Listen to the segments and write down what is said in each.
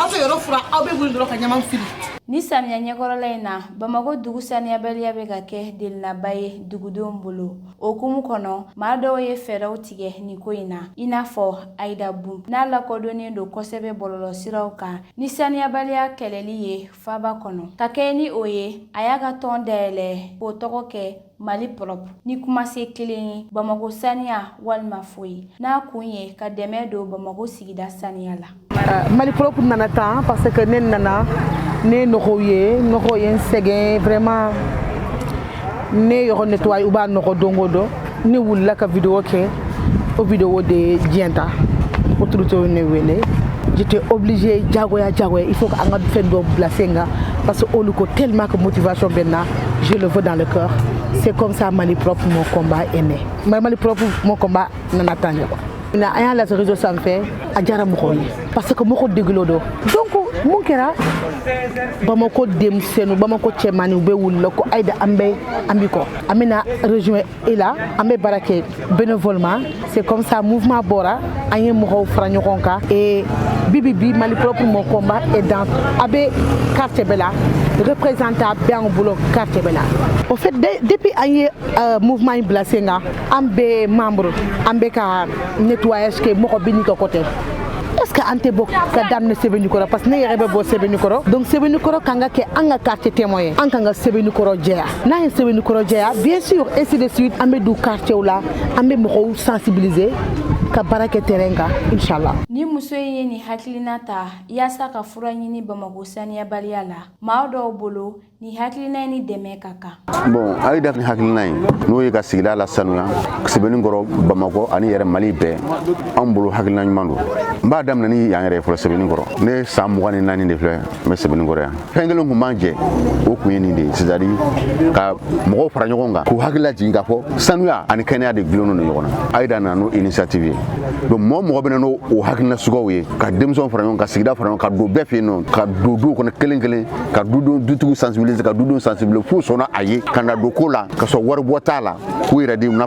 Aw tɛ yɔrɔ furan, aw bɛ wuli dɔrɔn ka ɲaman fili. Ni samiya ɲɛkɔrɔla in na, Bamakɔ dugu saniyabaliya bɛ ka kɛ delinaba ye dugudenw bolo. O hukumu kɔnɔ, maa dɔw ye fɛɛrɛw tigɛ nin ko in na, i n'a fɔ Ayida Bun n'a lakodɔnnen don kosɛbɛ bɔlɔlɔsiraw kan ni saniyabaliya kɛlɛli ye faaba kɔnɔ. Ka kɛ ni o ye, a y'a ka tɔn dayɛlɛ k'o tɔgɔ kɛ Mali Propre, ni kumasen kelen ye, Bamakɔ saniya walima foyi, n'a kun ye ka dɛmɛ don Bamakɔ sigida saniya la. Mali Propre nana tan parce que ne nana, ne ye nɔgɔw ye, nɔgɔ ye n sɛgɛn vraiment. Ne yɔrɔ nettoyer, u b'a nɔgɔ don o don. Ne wulila ka vidéo kɛ, o vidéo de ye diɲɛ ta. Autorité ne wele, j'étais obligée, jagoya jagoya, il faut que an ka fɛn dɔ bila sen kan, parce que olu ko tellement que motivation bɛ na, je le veux dans le cœur. C'est comme ça Mali Propre mon combat est né. Mali Propre mon combat nana tan de quoi. Na an y'a lase réseau sanfɛ, a diyara mɔgɔw ye parce que mɔgɔ degelo don. Donc mun kɛra, Bamako denmisɛnninw, Bamako cɛmanninw bɛ wulila ko Ayida, an bɛ an bi kɔ, an bɛna rejoindre e la, an bɛ baara kɛ bénévolement. C'est comme ça mouvement bɔra, an ye mɔgɔw fara ɲɔgɔn kan. Et bibi bi, Mali Propre mon combat est dans, a bɛ quartier bɛɛ la, représentant bɛ an bolo quartier bɛɛ la. Au fait, depuis an ye mouvement in bila sen kan, an bɛ membre, an bɛ ka nettoyage kɛ, mɔgɔ bɛ n'i ka côté. Est ce que an tɛ bɔ ka daminɛ Sɛbɛnnikɔrɔ? Parce que ne yɛrɛ bɛ bɔ Sɛbɛnnikɔrɔ, donc Sɛbɛnnikɔrɔ kan ka kɛ an ka quartier témoin ye. An kan ka Sɛbɛnnikɔrɔ jɛya. N'an ye Sɛbɛnnikɔrɔ jɛya, bien sûr, ainsi de suite, an bɛ don quartier la, an bɛ mɔgɔw sensibiliser ka baara kɛ terrain kan, inchallah. Ni muso in ye nin hakilina ta yaasa ka fura ɲini Bamakɔ saniyabaliya la, maa dɔw bolo, ni hakilina ni dɛmɛ ka kan. Bon, Ayida ni hakilina ye n'o ye ka sigida la sanuya Sɛbɛnnikɔrɔ, Bamakɔ ani yɛrɛ Mali bɛɛ, anw bolo hakilina ɲuman don. N b'a daminɛ ni yan yɛrɛ fɔlɔ, Sɛbɛnnikɔrɔ. Ne san 24 de filɛ n bɛ Sɛbɛnnikɔrɔ yan. Fɛn kelen kun b'an jɛ, o kun ye nin de ye, c'est à dire ka mɔgɔw fara ɲɔgɔn kan k'u hakili lajigin k'a fɔ sanuya ani kɛnɛya de gulonnen don ɲɔgɔn na. Ayida nana n'o initiative ye. Donc mɔgɔ mɔgɔ bɛ na n'o o hakilina suguyaw ye, ka denmisɛnw fara ɲɔgɔn kan, ka sigida fara ɲɔgɔn kan, ka don bɛɛ fɛ yen nɔ, ka don duw kɔnɔ kelen kelen, ka dudenw, dutigiw sensibiliser, ka dudenw sensibiliser, f'u sɔnna a ye ka na don ko la ka sɔrɔ wari bɔ t'a la, k'u yɛrɛ di na.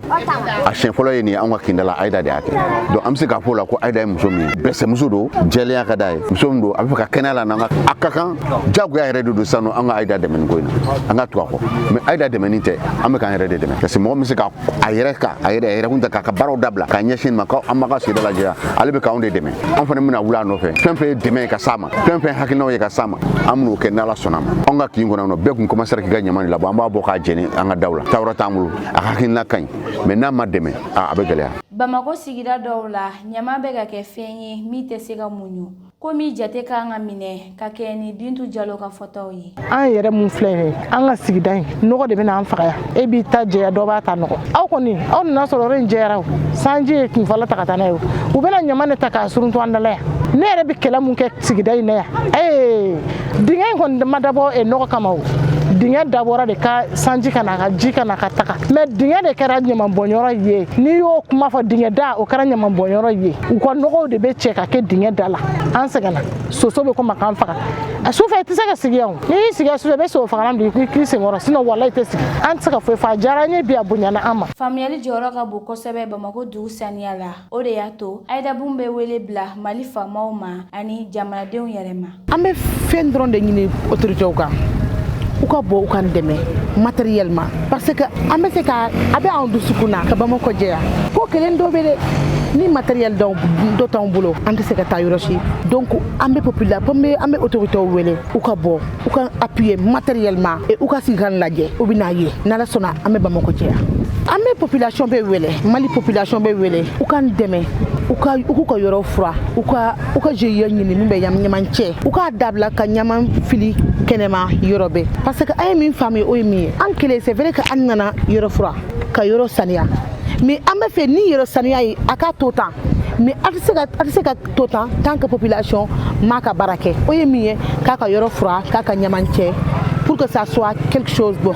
A siɲɛ fɔlɔ ye nin ye anw ka kinda la, Ayida de y'a kɛ. Donc an bɛ se k'a fɔ o la ko Ayida ye muso min ye, bɛsɛmuso don, jɛlenya ka d'a ye, muso min don, a bɛ fɛ ka kɛnɛya la n'an ka a ka kan jagoya yɛrɛ de don sisan nɔ. An ka Ayida dɛmɛ nin ko in na, an ka tugu a kɔ. Mais Ayida dɛmɛni tɛ, an bɛ k'an yɛrɛ de dɛmɛ, parce que mɔgɔ min bɛ se ka a yɛrɛ ka a yɛrɛ a yɛrɛ kun ta k'a ka baaraw dabila k'a ɲɛsin nin ma, ko an b'a ka sigida lajɛ, ale bɛ k'anw de dɛmɛ. An fana bɛna wuli a nɔfɛ. Fɛn fɛn ye dɛmɛ ye ka s'a ma, fɛn fɛn hakilinaw ye ka s'a ma, an bɛn'o kɛ n'Ala sɔnna ma. Anw ka kin kɔnɔ, bɛɛ kun commencé k'i ka ɲama de labɔ, an b'a bɔ k'a jɛni an ka daw la. Taayɔrɔ t'an bolo. A ka hakilina ka ɲi, mais n'a ma dɛmɛ, a bɛ gɛlɛya. Bamakɔ sigida dɔw la, ɲama bɛ ka kɛ fɛn ye min tɛ se ka muɲu, komi jate kan ka minɛ ka kɛ ni Bintu Jalo ka fɔtaw ye. An yɛrɛ mun filɛ nin ye, an ka sigida in nɔgɔ de bɛna an faga yan. E b'i ta jɛya, dɔ b'a ta nɔgɔ. Aw kɔni, aw nana sɔrɔ yɔrɔ in jɛyara, o sanji ye kun fɔlɔ ta ka taa n'a ye. O u bɛna ɲama de ta k'a suruntu an da la yan. Ne yɛrɛ bɛ kɛlɛ mun kɛ sigida in na yan, ee, dingɛ in kɔni ma dabɔ nɔgɔ kama. O dingɛ dabɔra de ka sanji ka na, ka ji ka na ka taga, mais dingɛ de kɛra ɲamanbɔnyɔrɔ ye. N'i y'o kuma fɔ, dingɛ da o kɛra ɲamanbɔnyɔrɔ ye. U ka nɔgɔw de bɛ cɛ ka kɛ dingɛ da la. An sɛgɛnna, soso bɛ komi a k'an faga. A sufɛ, i tɛ se ka sigi yan. O n'i y'i sigi yan sufɛ, i bɛ sogo fagalan bila k'i senkɔrɔ, sinon walahi i tɛ sigi. An tɛ se ka foyi fɔ. A diyara an ye bi, a bonyana an ma. Faamuyali jɔyɔrɔ ka bon kosɛbɛ Bamakɔ dugu saniya la. O de y'a to Ayida Bun bɛ wele bila Mali faamaw ma ani jamanadenw yɛrɛ ma. An bɛ fɛn dɔrɔn de ɲini autorités kan, u ka bɔ u k'an dɛmɛ matériellement, parce que an bɛ se ka a bɛ anw dusukun na ka Bamakɔ jɛya. Ko kelen dɔ bɛ dɛ, ni matériel dɔw dɔ t'anw bolo, an tɛ se ka taa yɔrɔ si. Donc an bɛ population, an bɛ autorités wele, u ka bɔ u ka appuyer matériellement et u ka sigi ka lajɛ, u bɛ n'a ye. N'Ala sɔnna, an bɛ Bamakɔ jɛya. An bɛ population bɛ wele, Mali population bɛ wele, u k'an dɛmɛ, u k'u ka yɔrɔ fura, u ka GIE ɲini min bɛ ɲaman cɛ, u k'a dabila ka ɲaman fili kɛnɛma yɔrɔ bɛɛ, parce que an ye min faamu, o ye min ye, an kelen, c'est vrai que an nana yɔrɔ fura ka yɔrɔ saniya, mais an bɛ fɛ ni yɔrɔ saniya ye, a k'a to tan. Mais a tɛ se ka to tan tant que population m'a ka baara kɛ. O ye min ye, k'a ka yɔrɔ fura, k'a ka ɲaman cɛ, pour que ça soit quelque chose bon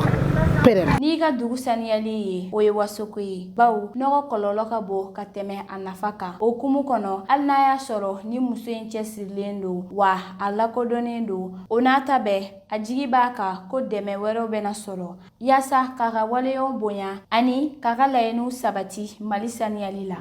pérenne. N'i ka dugu saniyali ye, o ye wasoko ye, bawo nɔgɔ kɔlɔlɔ ka bon ka tɛmɛ a nafa kan. O hukumu kɔnɔ, hali n'a y'a sɔrɔ ni muso in cɛsirilen don wa a lakodɔnnen don, o n'a ta bɛɛ, a jigi b'a kan ko dɛmɛ wɛrɛw bɛna sɔrɔ yaasa k'a ka waleyaw bonya ani k'a ka laɲiniw sabati Mali saniyali la.